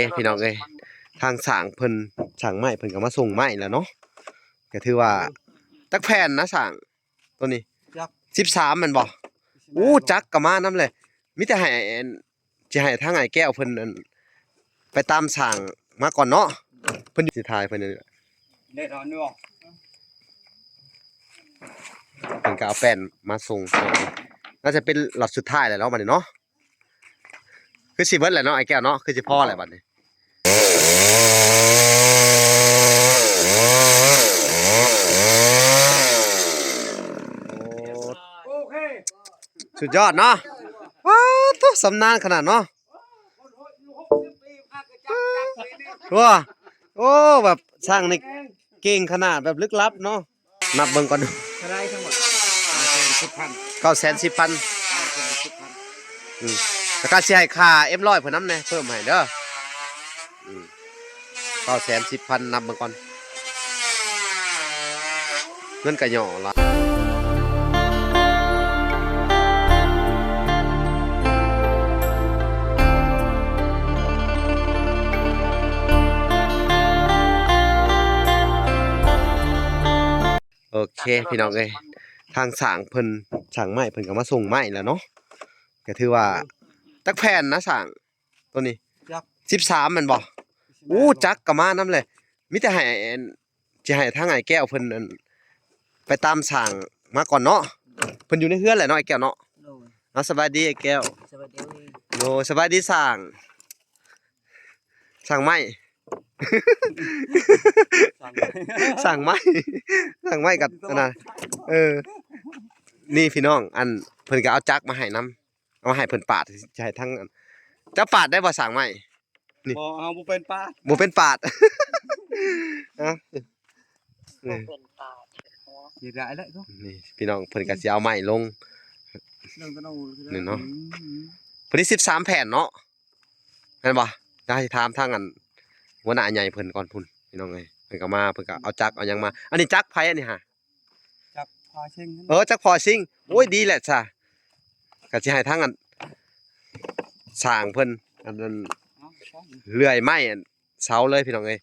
ເອີ ພີ່ນ້ອງເອີຍ ທາງຊ່າງເພິ່ນ ຊ່າງໄມ້ເພິ່ນກໍມາສົ່ງໄມ້ແລ້ວເນາະ ກໍຖືວ່າ ຈັກແຜ່ນນະຊ່າງ ໂຕນີ້ ຈັກ ສິບສາມແມ່ນບໍ່? ໂອ້ ຈັກກໍມານຳແຫຼະ ມີແຕ່ໃຫ້ອັນ ຊິໃຫ້ທາງອ້າຍແກ້ວເພິ່ນອັນ ໄປຕາມຊ່າງມາກ່ອນເນາະ ເພິ່ນຢູ່ ຊິຖ່າຍເພິ່ນນີ້ແຫຼະ ແນ່ນອນຢູ່ ເພິ່ນກໍເອົາແປ້ນມາສົ່ງ ໜ້າຈະເປັນລັອດສຸດທ້າຍແລ້ວເນາະ ບັດນີ້ເນາະ ຄືຊິເບິດແລ້ວເນາະ ອ້າຍແກ້ວເນາະ ຄືຊິພໍແລ້ວບັດນີ້ ໂອ້ ສຸດຍອດເນາະ ປາດໂທ້ ຊຳນານຂະໜາດເນາະ ວ້າ ໂອ້ ແບບຊ່າງນີ້ເກັ່ງຂະໜາດ ແບບລຶກລັບເນາະ ນັບເບິ່ງກ່ອນ ເທົ່າໃດທັງໝົດ? ເກົ້າແສນສິບພັນ ເກົ້າແສນສິບພັນ ເກົ້າແສນສິບພັນ ອືມ ແລ້ວກໍຊິໃຫ້ຄ່າເອັມຮ້ອຍເພິ່ນນຳແດ່ ເພີ່ມໃຫ້ເດີ ອືມ ເກົ້າແສນສິບພັນ ນັບເບິ່ງກ່ອນ ເງິນກະຫຍໍ້ລະ ໂອເຄ ພີ່ນ້ອງເອີຍ ທາງຊ່າງເພິ່ນ ຊ່າງໄມ້ເພິ່ນກໍມາສົ່ງໄມ້ແລ້ວເນາະ ກໍຖືວ່າ ຈັກແຜ່ນນະຊ່າງ ໂຕນີ້ ຈັກ ສິບສາມແມ່ນບໍ່? ໂອ້ ຈັກກໍມານຳແຫຼະ ມີແຕ່ໃຫ້ອັນ ຊິໃຫ້ທາງອ້າຍແກ້ວເພິ່ນອັນ ໄປຕາມຊ່າງມາກ່ອນເນາະ ເພິ່ນຢູ່ໃນເຮືອນແຫຼະເນາະ ອ້າຍແກ້ວເນາະ ໂດຍ ເອົາ ສະບາຍດີອ້າຍແກ້ວ ສະບາຍດີ ໂດຍ ສະບາຍດີຊ່າງ ຊ່າງໄມ້ ຊ່າງໄມ້ ຊ່າງໄມ້ກັບອັນນັ້ນ ເອີ ນີ້ພີ່ນ້ອງ ອັນ ເພິ່ນກໍເອົາຈັກມາໃຫ້ນຳ ເອົາໃຫ້ເພິ່ນປາດ ຈະໃຫ້ທັງ ເຈົ້າປາດໄດ້ບໍ່ຊ່າງໄມ້? ນີ້ ບໍ່ ເຮົາບໍ່ເປັນປາດ ບໍ່ເປັນປາດ ຮະ ນີ້ ບໍ່ເປັນປາດ ນີ້ ພີ່ນ້ອງ ເພິ່ນກໍຊິເອົາໄມ້ລົງ ນີ້ເນາະ ອືມ ພໍດີສິບສາມແຜ່ນເນາະ ແມ່ນບໍ່? ດຽວຊິຖາມທາງອັນ ຫົວໜ້າໃຫຍ່ເພິ່ນກ່ອນພຸ້ນ ພີ່ນ້ອງເອີຍ ເພິ່ນກໍມາ ເພິ່ນກໍເອົາຈັກເອົາຫຍັງມາ ອັນນີ້ຈັກໃຜອັນນີ້ຫະ? ຈັກພໍ່ຊິງ ເອີ ຈັກພໍ່ຊິງ ໂອ້ຍ ດີແຫຼະຊະ ກໍຊິໃຫ້ທາງອັນ ຊ່າງເພິ່ນ ອັນນັ້ນ ເລື່ອຍໄມ້ອັນເສົາເລີຍ ພີ່ນ້ອງເອີຍ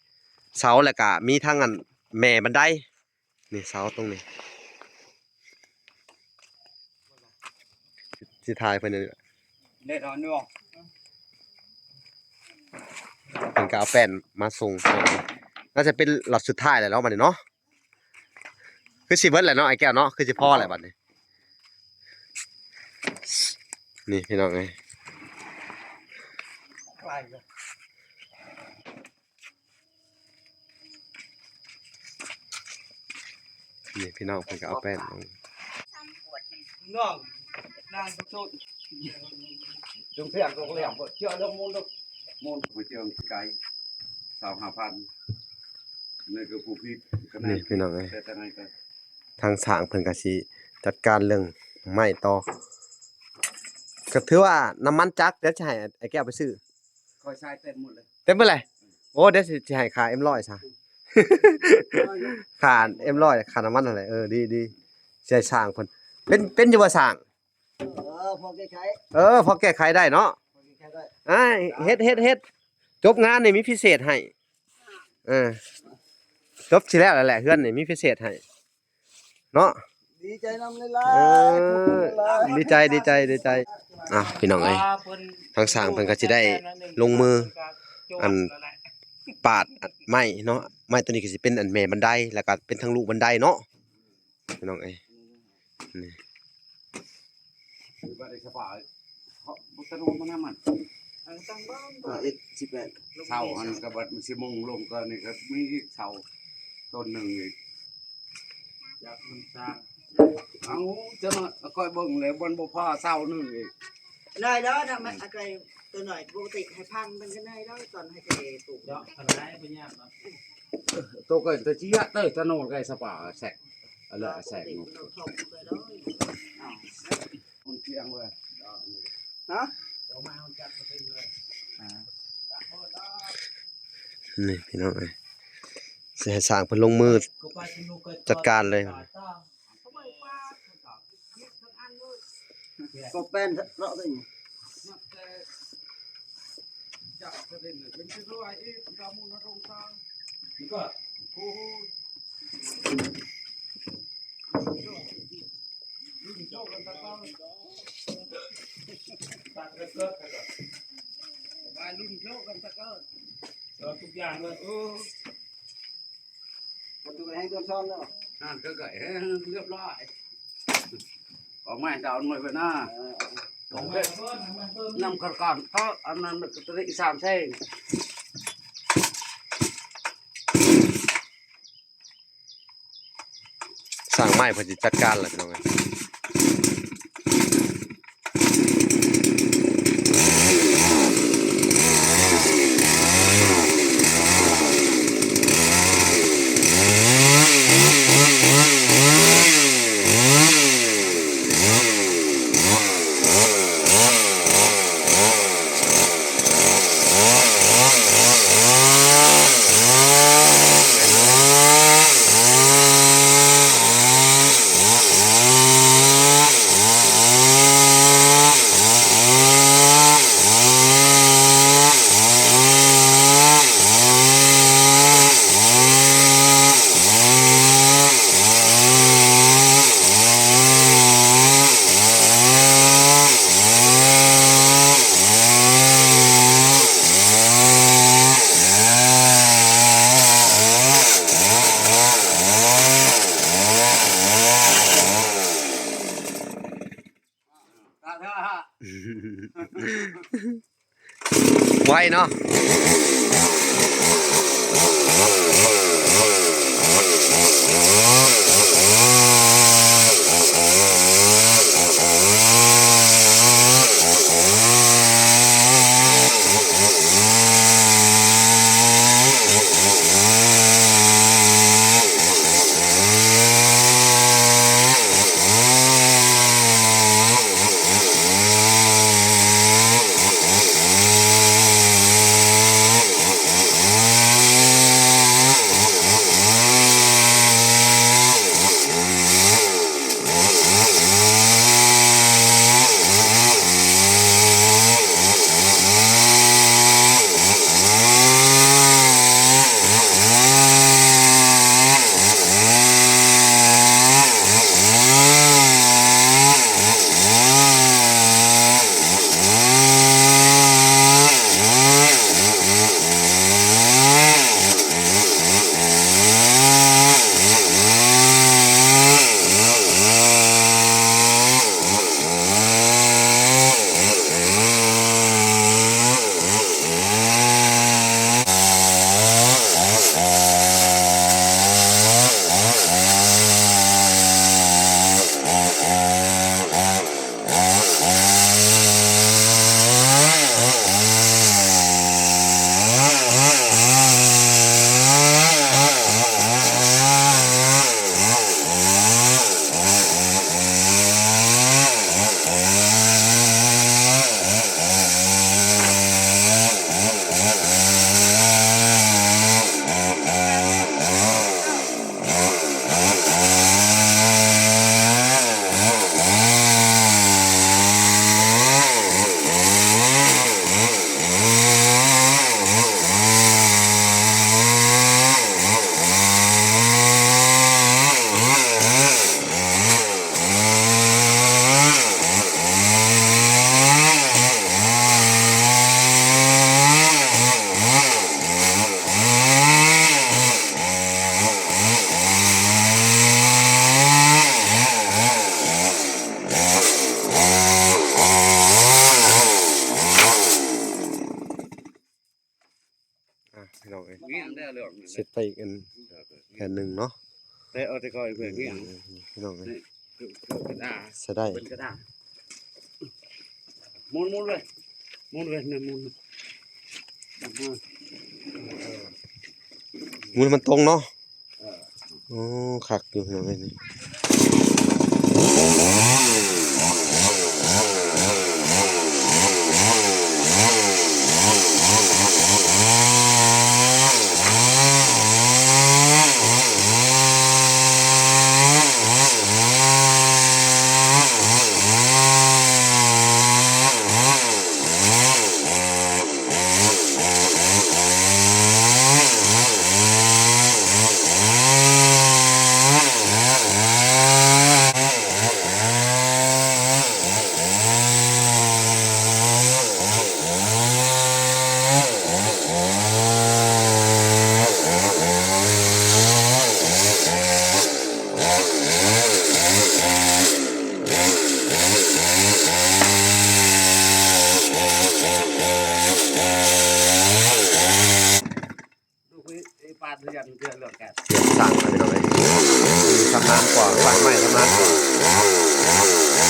ເສົາ ແລ້ວກໍມີທັງອັນແມ່ບັນໄດ ນີ້ເສົາຕົງນີ້ ຊິຖ່າຍເພິ່ນນີ້ແຫຼະ ແນ່ນອນຢູ່ ເພິ່ນກໍເອົາແປ້ນມາສົ່ງ ໜ້າຈະເປັນລັອດສຸດທ້າຍແລ້ວເນາະ ບັດນີ້ເນາະ ຄືຊິເບິດແລ້ວເນາະ ອ້າຍແກ້ວເນາະ ຄືຊິພໍແລ້ວບັດນີ້ ນີ້ພີ່ນ້ອງເອີຍ ນີ້ພີ່ນ້ອງເພິ່ນກໍເອົາແປ້ນລົງ ນ້ອງ ນາງສຸດ ຈົງເສຍງຕົວກະຫຼຽງເພິ່ນ ເຈາະເລື່ອງມູນລູກ ມູນໄປເຈີໄກ ຊາວຫ້າພັນ ນີ້ຄືຜູ້ຜິດ ນີ້ພີ່ນ້ອງເອີຍ ແຕ່ຈັ່ງໃດກໍ ທາງຊ່າງເພິ່ນກໍຊິຈັດການເລື່ອງໄມ້ຕໍ່ ກໍຖືວ່ານ້ຳມັນຈັກ ດຽວຈະໃຫ້ອ້າຍແກ້ວໄປຊື້ ຂ້ອຍໃຊ້ເຕັມໝົດເລີຍ ເຕັມໝົດເລີຍ ໂອ້ ດຽວຊິ ຊິໃຫ້ຄ່າເອັມຮ້ອຍຊະ ຄ່າເອັມຮ້ອຍ ຄ່ານ້ຳມັນຫັ້ນແຫຼະ ເອີ ດີໆ ຊິໃຫ້ຊ່າງເພິ່ນ ເປັນ ເປັນຢູ່ບໍ່ຊ່າງ? ເອີ ພໍແກ້ໄຂ ເອີ ພໍແກ້ໄຂໄດ້ເນາະ ພໍແກ້ໄຂໄດ້ ອ້າຍ ເຮັດ ເຮັດ ເຮັດ ຈົບງານນີ້ມີພິເສດໃຫ້ ເອີ ຈົບຊິແລ້ວແຫຼະ ເຮືອນນີ້ມີພິເສດໃຫ້ເນາະ ດີໃຈນຳຫຼາຍໆ ເອີ ຂອບຄຸນຫຼາຍໆ ດີໃຈ ດີໃຈ ດີໃຈ ອ່ະ ພີ່ນ້ອງເອີຍ ທາງຊ່າງເພິ່ນກໍຊິໄດ້ລົງມື ອັນ ປາດໄມ້ເນາະ ໄມ້ຕົວນີ້ກໍຊິເປັນອັນແມ່ບັນໄດ ແລ້ວກໍເປັນທັງລູກບັນໄດເນາະ ພີ່ນ້ອງເອີຍ ນີ້ ເອີ ເສາຫັ້ນກໍບັດມັນຊິມຸງລົງ ກໍນີ້ກໍມີອີກເສົາຕົ້ນໜຶ່ງອີກ ຈັກມັນສ້າງ ເອົາ ຈະໜ້ອຍຂ້ອຍເບິ່ງແລ້ວ ມັນບໍ່ພໍເສົາໜຶ່ງອີກ ໄດ້ແລ້ວນະ ມັນ ອືມ ອາໄກ ຕົວໜ້ອຍ ປົກກະຕິໃຫ້ພັນມັນກໍໄດ້ແລ້ວ ຕອນໃຫ້ໄກປູກເນາະ ເອີ ໂຕກໍຕະເຈຍເຕີ ຕະໂນນໄກສະປາແຊກ ເອົາເລີຍ ເອົາແຊກ ມັນທ່ຽງເວີຍ ຮະ ນີ້ພີ່ນ້ອງເອີຍ ຊິໃຫ້ຊ່າງເພິ່ນລົງມືຈັດການເລີຍ ກໍແປ້ນເນາະ ຕົວນີ້ ເປັນເສດຖະກິດ ການໝູນນະລົງຊາງ ໂອ້ໂຫ ລຸ້ນໂຈກັນຕະເກີດ ບາຍລຸ້ນໂຈກັນຕະເກີດ ເກີດທຸກຢ່າງເລີຍ ເອີ ປະຕູໃຫ້ເດືອນຊອນແລ້ວ ອ່ານເກີດໄດ້ຮຽບຮ້ອຍ ອອກມາດາວໜ່ວຍໄປນາ ເອີ ຕ້ອງໄດ້ນຳຄັນການເອີ ອັນນັ້ນກະຕະລິສາມແສງ ຊ່າງໄມ້ເພິ່ນຊິຈັດການແລ້ວ ພີ່ນ້ອງເອີຍ. ໄວເນາະ.ອ່ະ ພີ່ນ້ອງເອີຍ ວຽງໄດ້ເລື່ອງນີ້ ເຊັດໄປອີກອັນ ເອີ ແຜ່ນໜຶ່ງເນາະ ແຕ່ເອົາແຕ່ກ່ອຍເພື່ອວຽງ ເອີ ພີ່ນ້ອງເອີຍ ນີ້ ຄື ຄືກະດາ ສະໄດ ເປັນກະດາ ໝູນ ໝູນເລີຍ ໝູນເລີຍ ໝູນ ໝູນໃຫ້ມັນຕົງເນາະ. ໂອ້ ຄັກຢູ່ພີ່ນ້ອງເອີຍນີ້. ສາງ ພີ່ນ້ອງເອີຍ ຊຳນານກວ່າ ສາງໃໝ່ຊຳນານກວ່າ.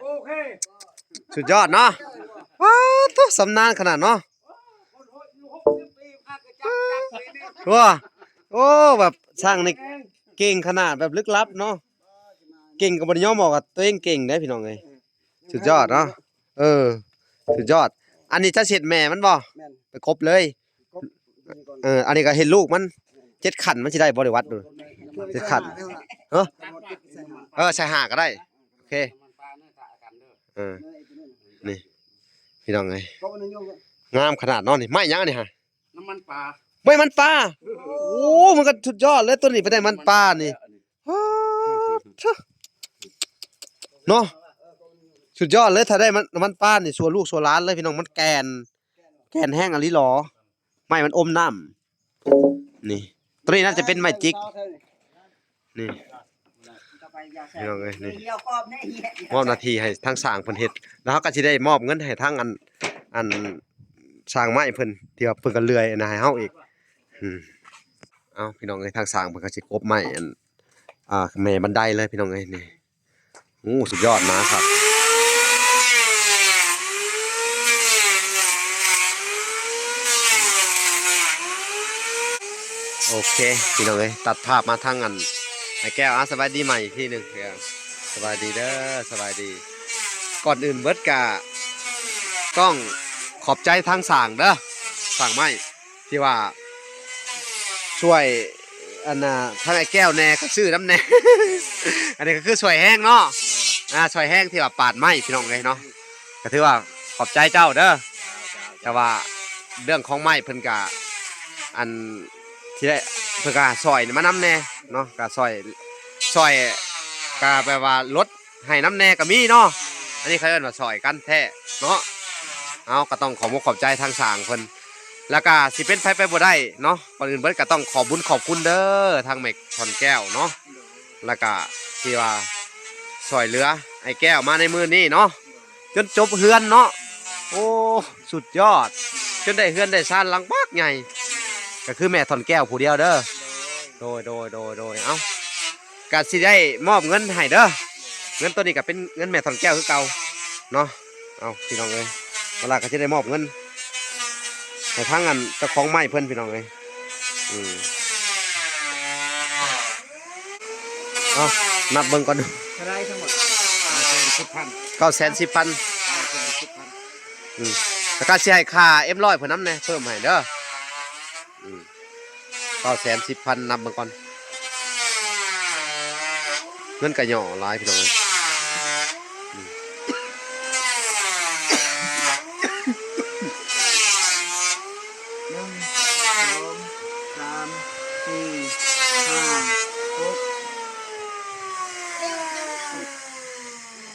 ໂອເຄ ສຸດຍອດເນາະ. ວ້າວ ໂທ້ ຊຳນານຂະໜາດເນາະ. ວ້າ ໂອ້ ແບບຊ່າງນີ້ເກັ່ງຂະໜາດ ແບບລຶກລັບເນາະ. ເກັ່ງກໍບໍ່ໄດ້ຍອມບອກວ່າຕົວເອງເກັ່ງເດ້ ພີ່ນ້ອງເອີຍ. ສຸດຍອດເນາະ. ເອີ ສຸດຍອດ. ອັນນີ້ຈະເຮັດແມ່ມັນບໍ່? ແມ່ນ ໄປກົບເລີຍ. ກົບຕົວນີ້ກ່ອນ. ເອີ ອັນນີ້ກໍເຮັດລູກມັນ. ເຈັດຂັ້ນມັນຊິໄດ້ບໍ່ ໄດ້ວັດດູ ເຈັດຂັ້ນ. ຮະ? ເອີ ໃສ່ຫ້າກໍໄດ້. ໂອເຄ ເອີ ນີ້ ພີ່ນ້ອງເອີຍ ງາມຂະໜາດເນາະ. ນີ້ໄມ້ຫຍັງອັນນີ້ຫະ? ນ້ຳມັນປາ ໄມ້ມັນປາ. ໂອ້ ມັນກໍສຸດຍອດເລີຍ ຕົວນີ້ໄປໄດ້ມັນປານີ້. ປາດໂທ້ ເນາະ ສຸດຍອດເລີຍ. ຖ້າໄດ້ມັນ ນ້ຳມັນປານີ້ ຊົ່ວລູກຊົ່ວຫຼານເລີຍ ພີ່ນ້ອງ. ມັນແກ່ນ ແກ່ນແຮງອີ່ຫຼີຫຼໍ. ໄມ້ມັນອົມນ້ຳ. ນີ້ ຕົວນີ້ໜ້າຈະເປັນໄມ້ຈິກ. ນີ້ ພີ່ນ້ອງເອີຍ ນີ້ ມອບໜ້າທີ່ໃຫ້ທາງຊ່າງເພິ່ນເຮັດ ແລ້ວເຮົາກໍຊິໄດ້ມອບເງິນໃຫ້ທາງອັນ ອັນຊ່າງໄມ້ເພິ່ນ ທີ່ວ່າເພິ່ນກໍເລື່ອຍອັນນັ້ນໃຫ້ເຮົາອີກ. ອືມ ເອົ້າ ພີ່ນ້ອງເອີຍ ທາງຊ່າງເພິ່ນກໍຊິກົບໄມ້ອັນ ອ່າ ແມ່ບັນໄດເລີຍ ພີ່ນ້ອງເອີຍ ນີ້. ໂອ້ ສຸດຍອດນະຄັບ. ໂອເຄ ພີ່ນ້ອງເອີຍ ຕັດພາບມາທາງອັນ ອ້າຍແກ້ວ. ອ່າ ສະບາຍດີໃໝ່ອີກທີໜຶ່ງ. ສະບາຍດີເດີ ສະບາຍດີ. ກ່ອນອື່ນເບິດກະຕ້ອງຂອບໃຈທາງຊ່າງເດີ ຊ່າງໄມ້ ທີ່ວ່າຊ່ວຍ ອັນນ່າ ທາງອ້າຍແກ້ວແດ່ກໍຊື້ນຳແດ່ ອັນນີ້ກໍຄືຊ່ວຍແຮງເນາະ ອ່າ ຊ່ວຍແຮງທີ່ວ່າປາດໄມ້ພີ່ນ້ອງເອີຍເນາະ ກໍຖືວ່າຂອບໃຈເຈົ້າເດີ. ແຕ່ວ່າເລື່ອງຂອງໄມ້ເພິ່ນກະ ອັນ ທີ່ໄດ້ ເພິ່ນກະຊ່ອຍມານຳແດ່ເນາະ ກະຊ່ອຍ ຊ່ອຍ ກະແບບວ່າລົດໃຫ້ນຳແດ່ກໍມີເນາະ ອັນນີ້ເຂົາເອີ້ນວ່າຊ່ອຍກັນແທ້ເນາະ. ເອົາ ກໍຕ້ອງຂອບອົກຂອບໃຈທາງຊ່າງເພິ່ນ ແລ້ວກະຊິເປັນໃຜໄປບໍ່ໄດ້ເນາະ. ກ່ອນອື່ນເບິດກໍຕ້ອງຂອບບຸນຂອບຄຸນເດີ ທາງແມ່ທ່ອນແກ້ວເນາະ ແລ້ວກະທີ່ວ່າຊ່ອຍເຫຼືອອ້າຍແກ້ວມາໃນມື້ນີ້ເນາະ ຈົນຈົບເຮືອນເນາະ. ໂອ້ ສຸດຍອດ ຈົນໄດ້ເຮືອນໄດ້ຊານຫຼັງບັກໃຫຍ່ ກໍຄືແມ່ທ່ອນແກ້ວຜູ້ດຽວເດີ. ໂດຍ ໂດຍ ໂດຍ ໂດຍ ເອົ້າ ກະຊິໄດ້ມອບເງິນໃຫ້ເດີ ເງິນໂຕນີ້ກໍເປັນເງິນແມ່ທ່ອນແກ້ວຄືເກົ່າເນາະ. ເອົ້າ ພີ່ນ້ອງເອີຍ ເວລາກໍຊິໄດ້ມອບເງິນໃຫ້ທາງອັນເຈົ້າຂອງໄມ້ເພິ່ນ ພີ່ນ້ອງເອີຍ. ອືມ ເອົາ ນັບເບິ່ງກ່ອນ ເທົ່າໃດທັງໝົດ? ຫ້າແສນສິບພັນ ເກົ້າແສນສິບພັນ ຫ້າແສນສິບພັນ ອືມ ແລ້ວກໍຊິໃຫ້ຄ່າເອັມຮ້ອຍເພິ່ນນຳແດ່ ເພີ່ມໃຫ້ເດີ. ອືມ ເກົ້າແສນສິບພັນ ນັບເບິ່ງກ່ອນ ເງິນກະຫຍໍ້ຫຼາຍພີ່ນ້ອງເອີຍ. ອືມ ໜຶ່ງ ສອງ ສາມ ສີ່ ຫ້າ ຫົກ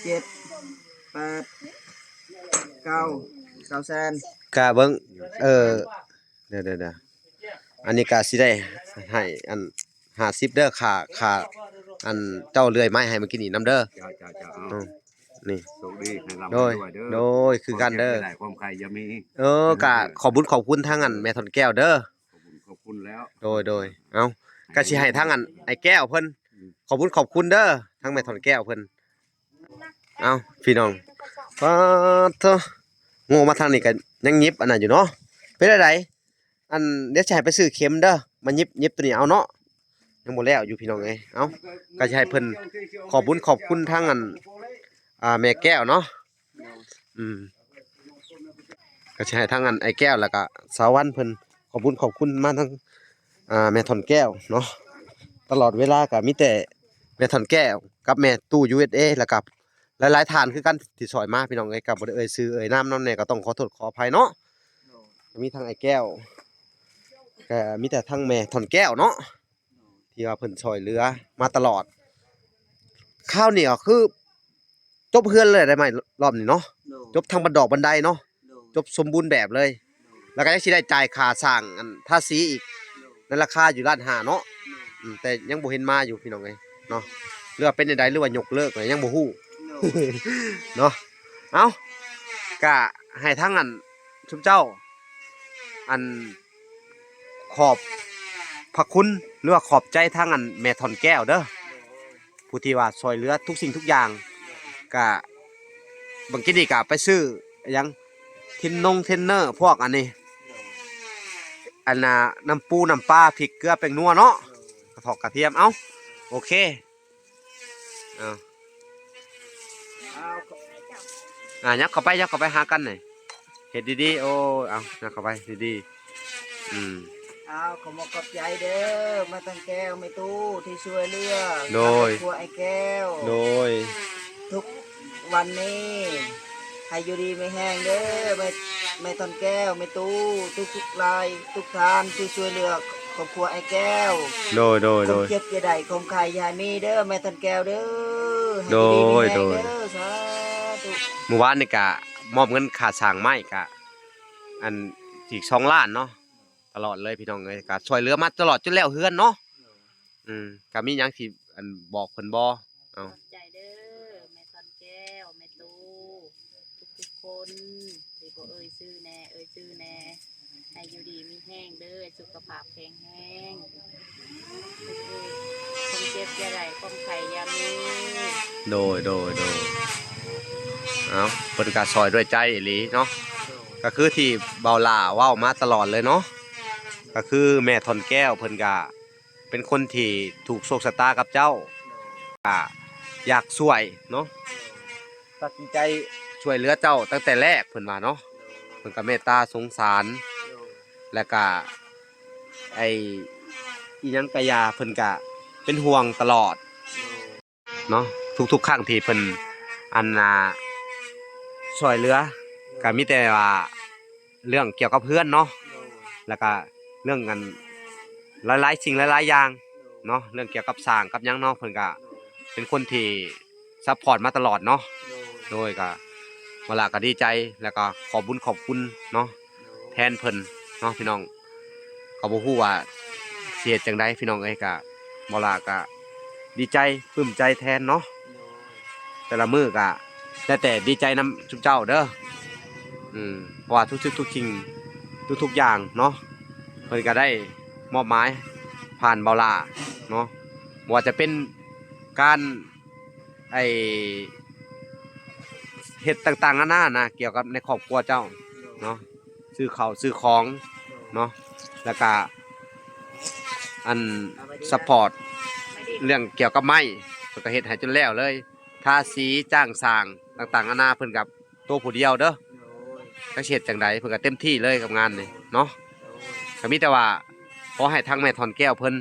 ເຈັດ ແປດ ເກົ້າ ເກົ້າແສນ ກະເບິ່ງ ເອີ ດຽວໆໆ ອັນນີ້ກະຊິໄດ້ໃຫ້ອັນຫ້າສິບເດີ ຄ່າ ຄ່າອັນເຈົ້າເລື່ອຍໄມ້ໃຫ້ມື້ກີ້ນີ້ນຳເດີ. ເຈົ້າ ເຈົ້າ ເຈົ້າ ເອົາ ອືມ ນີ້ ໂຊກດີ ໃຫ້ລ່ຳ ໂດຍ ໃຫ້ລວຍເດີ ໂດຍ ຄືກັນເດີ ຄວາມເຈັບຢ່າໄດ້ ຄວາມໄຂ້ຢ່າມີ. ເອີ ກະຂອບບຸນຂອບຄຸນທາງອັນແມ່ທ່ອນແກ້ວເດີ. ຂອບຄຸນ ຂອບຄຸນແລ້ວ ໂດຍ ໂດຍ ເອົ້າ ກະຊິໃຫ້ທາງອັນອ້າຍແກ້ວເພິ່ນ ອືມ ຂອບບຸນຂອບຄຸນເດີ ທາງແມ່ທ່ອນແກ້ວເພິ່ນ. ເອົ້າ ພີ່ນ້ອງ ປາດໂທ້ ໂງ່ມາທາງນີ້ກໍຍັງຫຍິບອັນນັ້ນຢູ່ເນາະ. ເປັນຈັ່ງໃດ ອັນ ດຽວຊິໃຫ້ໄປຊື້ເຂັມເດີ ມາຫຍິບ ຫຍິບໂຕນີ້ເອົາເນາະ ຍັງບໍ່ແລ້ວຢູ່ພີ່ນ້ອງເອີຍ. ເອົ້າ ກໍຊິໃຫ້ເພິ່ນຂອບບຸນຂອບຄຸນທາງອັນ ອ່າ ແມ່ແກ້ວເນາະ. ອືມ ກໍຊິໃຫ້ທາງອັນອ້າຍແກ້ວ ແລ້ວກໍສາວວັນເພິ່ນຂອບບຸນຂອບຄຸນມາທາງ ອ່າ ແມ່ທ່ອນແກ້ວເນາະ. ຕະຫຼອດເວລາກໍມີແຕ່ແມ່ທ່ອນແກ້ວກັບແມ່ຕູ້ ຢູເອສເອ ແລ້ວກໍຫຼາຍໆທ່ານຄືກັນທີ່ຊ່ອຍມາ ພີ່ນ້ອງເອີຍ. ກໍບໍ່ໄດ້ເອີ່ຍຊື່ເອີ່ຍນາມນຳແດ່ ກໍຕ້ອງຂໍໂທດຂໍອະໄພເນາະ. ກໍມີທັງອ້າຍແກ້ວ ກໍມີແຕ່ທັງແມ່ທ່ອນແກ້ວເນາະ ທີ່ວ່າເພິ່ນຊ່ອຍເຫຼືອມາຕະຫຼອດ. ຄາວນີ້ກໍຄືຈົບເຮືອນເລີຍໄດ້ໄໝ ລອບນີ້ເນາະ. ໂດຍ ຈົບທັງບັນດອກບັນໄດເນາະ. ໂດຍ ຈົບສົມບູນແບບເລີຍ. ໂດຍ ແລ້ວກໍຍັງຊິໄດ້ຈ່າຍຄ່າສ້າງ ອັນ ທາສີອີກ. ໂດຍ ໃນລາຄາຢູ່ລ້ານຫ້າເນາະ. ໂດຍ ອືມ ແຕ່ຍັງບໍ່ເຫັນມາຢູ່ ພີ່ນ້ອງເອີຍເນາະ. ຫຼືວ່າເປັນແນວໃດ ຫຼືວ່າຍົກເລີກ ກໍຍັງບໍ່ຮູ້. ໂດຍ ເນາະ. ເອົ້າ ກະໃຫ້ທາງອັນ ຊຸມເຈົ້າ ອັນ ຂອບພະຄຸນ ຫຼືວ່າຂອບໃຈທາງອັນແມ່ທ່ອນແກ້ວເດີ ຜູ້ທີ່ວ່າຊ່ອຍເຫຼືອທຸກສິ່ງທຸກຢ່າງ. ກະບາງທີນີ້ກະໄປຊື້ຫຍັງ ເທນນົງເທນເນີ ພວກອັນນີ້ ອັນນ່າ ນ້ຳປູນ້ຳປາ ພິກເກືອແປ້ງນົວເນາະ ກະຖອກກະທຽມ. ເອົ້າ ໂອເຄ. ເອົາ ເອົາ ອ່າ ຍັບເຂົ້າໄປ ຍັບເຂົ້າໄປຫາກັນນີ້ ເຮັດດີໆ. ໂອ້ ເອົາ ຍັບເຂົ້າໄປດີໆ. ອືມ ເອົາ ຂໍຂອບໃຈເດີ ແມ່ທ່ອນແກ້ວ ແມ່ຕູ້ ທີ່ຊ່ວຍເຫຼືອ ໂດຍ ຄອບຄົວອ້າຍແກ້ວ ໂດຍ ທຸກ ວັນນີ້ໃຫ້ຢູ່ດີມີແຮງເດີ ແມ່ ແມ່ທ່ອນແກ້ວ ແມ່ຕູ້ ທຸກໆຫຼາຍ ທຸກທ່ານທີ່ຊ່ວຍເຫຼືອຄອບຄົວອ້າຍແກ້ວ. ໂດຍ ໂດຍ ໂດຍ ຄວາມເຈັບຢ່າໄດ້ ຄວາມໄຂ້ຢ່າໃຫ້ມີເດີ ແມ່ທ່ອນແก้ວເດີ ໃຫ້ຢູ່ດີມີແຮງເດີ. ໂດຍ ໂດຍ ສາທຸ. ມື້ວານນີ້ກະມອບເງິນຄ່າສ້າງໄມ້ກະ ອັນ ອີກສອງລ້ານເນາະ. ຕະຫຼອດເລີຍພີ່ນ້ອງເອີຍ ກະຊ່ວຍເຫຼືອມາຕະຫຼອດຈົນແລ້ວເຮືອນເນາະ. ອືມ ກະມີຫຍັງຊິ ອັນ ບອກເພິ່ນບໍ່? ເອົາ ຂອບໃຈເດີ ແມ່ທ່ອນແກ້ວ ແມ່ຕູ້ ທຸກໆຄົນ ທີ່ບໍ່ເອີ່ຍຊື່ແດ່ ເອີ່ຍຊື່ແດ່ ໃຫ້ຢູ່ດີມີແຮງເດີ ສຸຂະພາບແຂງແຮງ ຄວາມເຈັບຢ່າໄດ້ ຄວາມໄຂ້ຢ່າມີ. ໂດຍ ໂດຍ ໂດຍ ເອົາ ເພິ່ນກະຊ່ອຍດ້ວຍໃຈອີ່ຫຼີເນາະ. ໂດຍ ກະຄືທີ່ບ່າວຫຼ້າເວົ້າມາຕະຫຼອດເລີຍເນາະ ກະຄືແມ່ທ່ອນແກ້ວເພິ່ນກະ ເປັນຄົນທີ່ຖືກໂຊກຊະຕາກັບເຈົ້າ ກະຢາກຊ່ວຍເນາະ ຕັດສິນໃຈຊ່ວຍເຫຼືອເຈົ້າຕັ້ງແຕ່ແລກ ເພິ່ນວ່າເນາະ. ເພິ່ນກະເມດຕາສົງສານ ແລ້ວກະ ໄອ້ ອີ່ຫຍັງກະຢ່າ ເພິ່ນກະເປັນຫ່ວງຕະຫຼອດເນາະ. ທຸກໆຄັ້ງທີ່ເພິ່ນ ອັນ ອ່າ ຊ່ວຍເຫຼືອ ກະມີແຕ່ວ່າເລື່ອງກ່ຽວກັບເຮືອນເນາະ ແລ້ວກະເລື່ອງ ອັນ ຫຼາຍໆສິ່ງຫຼາຍໆຢ່າງເນາະ ເລື່ອງກ່ຽວກັບສ້າງກັບຫຍັງເນາະ ເພິ່ນກະເປັນຄົນທີ່ຊັບພອດມາຕະຫຼອດເນາະ. ໂດຍ ກະ ເວລາກະດີໃຈ ແລ້ວກະຂອບບຸນຂອບຄຸນເນາະ ແທນເພິ່ນເນາະພີ່ນ້ອງ. ກໍບໍ່ຮູ້ວ່າຊິເຮັດຈັ່ງໃດພີ່ນ້ອງເອີຍ ກະ ເວົ້າລະກະດີໃຈ ປຶ້ມໃຈແທນເນາະ. ແຕ່ລະມື້ກະໄດ້ແຕ່ດີໃຈນຳຊຸມເຈົ້າເດີ ອືມ ເພາະວ່າທຸກສິ່ງທຸກສິ່ງ ທຸກໆຢ່າງເນາະ ເພິ່ນກະໄດ້ມອບໝາຍຜ່ານເບົາຫຼ້າເນາະ ບໍ່ວ່າຈະເປັນການ ໄອ້ ເຮັດຕ່າງໆນານານະ ກ່ຽວກັບໃນຄອບຄົວເຈົ້າເນາະ ຊື້ເຂົ້າຊື້ຂອງເນາະ ແລ້ວກະ ອັນ ຊັບພອດເລື່ອງກ່ຽວກັບໄມ້ ເພິ່ນກະເຮັດໃຫ້ຈົນແລ້ວເລີຍ ທາສີ ຈ້າງສ້າງຕ່າງໆນານາ ເພິ່ນກະໂຕຜູ້ດຽວເດີ. ຈັກຊິເຮັດຈັ່ງໃດ ເພິ່ນກະເຕັມທີ່ເລີຍກັບງານນີ້ເນາະ. ກະມີແຕ່ວ່າຂໍໃຫ້ທາງແມ່ທອນແກ້ວເພິ່ນ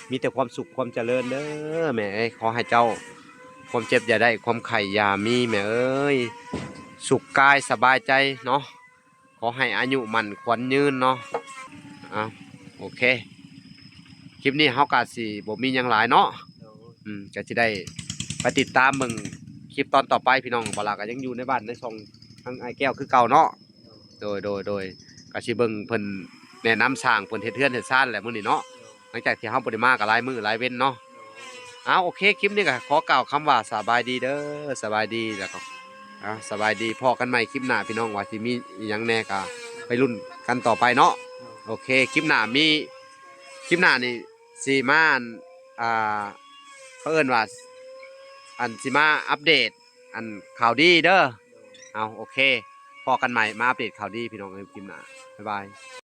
ມີແຕ່ຄວາມສຸກຄວາມຈະເລີນເດີແມ່ເອີຍ ຂໍໃຫ້ເຈົ້າຄວາມເຈັບຢ່າໄດ້ ຄວາມໄຂ້ຢ່າມີແມ່ເອີຍ ສຸກກາຍສະບາຍໃຈເນາະ ຂໍໃຫ້ອາຍຸໝັ້ນຂວັນຍືນເນາະ. ເອົາ ໂອເຄ ຄລິບນີ້ເຮົາກະຊິບໍ່ມີຫຍັງຫຼາຍເນາະ ອືມ ກະຊິໄດ້ໄປຕິດຕາມເບິ່ງຄລິບຕອນຕໍ່ໄປພີ່ນ້ອງ. ເບົາຫຼ້າກະຍັງຢູ່ໃນບ້ານໃນຊ່ອງທາງອ້າຍແກ້ວຄືເກົ່າເນາະ. ໂດຍ ໂດຍ ໂດຍ ກະຊິເບິ່ງເພິ່ນແນະນຳສ້າງ ເພິ່ນເຮັດເຮືອນເຮັດຊານແຫຼະມື້ນີ້ເນາະ ຫຼັງຈາກທີ່ເຮົາບໍ່ໄດ້ມາກະຫຼາຍມື້ຫຼາຍເວັນເນາະ. ເອົາ ໂອເຄ ຄລິບນີ້ກະຂໍກ່າວຄຳວ່າສະບາຍດີເດີ ສະບາຍດີ ແລ້ວກໍ ເອົາ ສະບາຍດີ ພໍ້ກັນໃໝ່ຄລິບໜ້າພີ່ນ້ອງ ວ່າຊິມີອີ່ຫຍັງແດ່ກະໄປລຸ້ນກັນຕໍ່ໄປເນາະ. ໂອເຄ ຄລິບໜ້າມີ ຄລິບໜ້ານີ້ຊິມາ ອັນ ອ່າ ເຂົາເອີ້ນວ່າ ອັນ ຊິມາອັບເດດ ອັນ ຂ່າວດີເດີ. ເອົາ ໂອເຄ ພໍ້ກັນໃໝ່ ມາອັບເດດຂ່າວດີພີ່ນ້ອງເອີຍ ຄລິບໜ້າ ບາຍບາຍ.